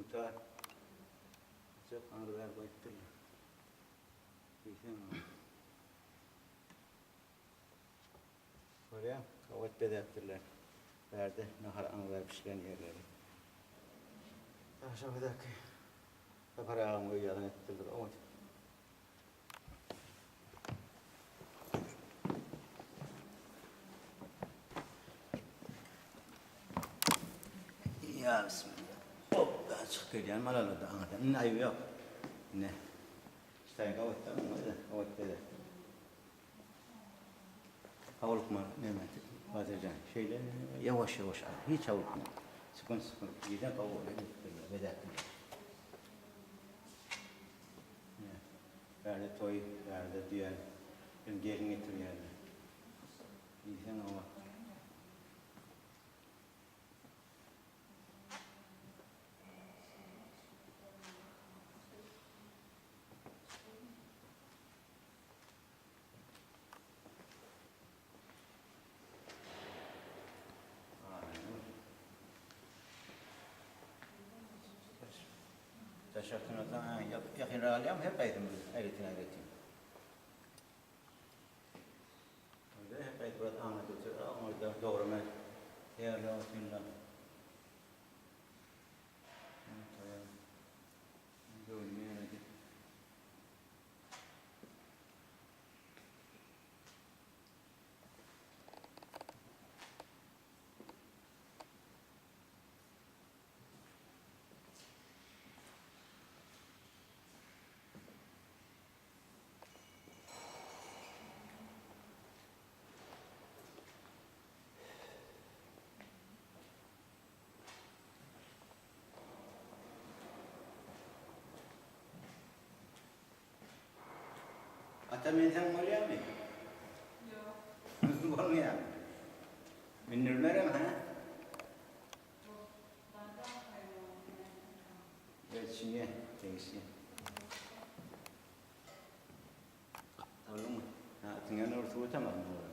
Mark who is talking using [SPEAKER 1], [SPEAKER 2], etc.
[SPEAKER 1] Dutar. Çok aňry bäri goýupdyrlar. Diýseň. Görýäň, oňat bezäpdirler. Bärde nahar aňry bäri bişiren ýerleri. Daşoguzdaky Sapar agaň öýi ýalan etdirler oňat. Ya bismillah. Hop, daha çykyp gelýän malalarda aňyrdan. Indi aýby ýok. Ine. Ştaýyn gawatda, gawat bede. Howlukma Mehmet Bazarjan. Şeýle ýawaş ýawaş al. Hiç howlukma. Sükun sükun. Giden gowy edipdirler, bezäpdirler. Bärde toý, bärde düýe. Hem gelin getirýärler. Diýseň oňat. Daşardan ýakynrak alýarmy her gaýsymyz aýratyn aýratyn. Onda her gaýsy biraz aňa döter, oňa dograma tayýarlap otyrlar. Göwnüme ýarady. Ata minseň bolýarmy?
[SPEAKER 2] Ýok.
[SPEAKER 1] Bolmaýarmy? Mindirmerin ha? Ölçüne, degişli. Bolduňmy? Ha, atyň ýanyna bir suw atamazmy?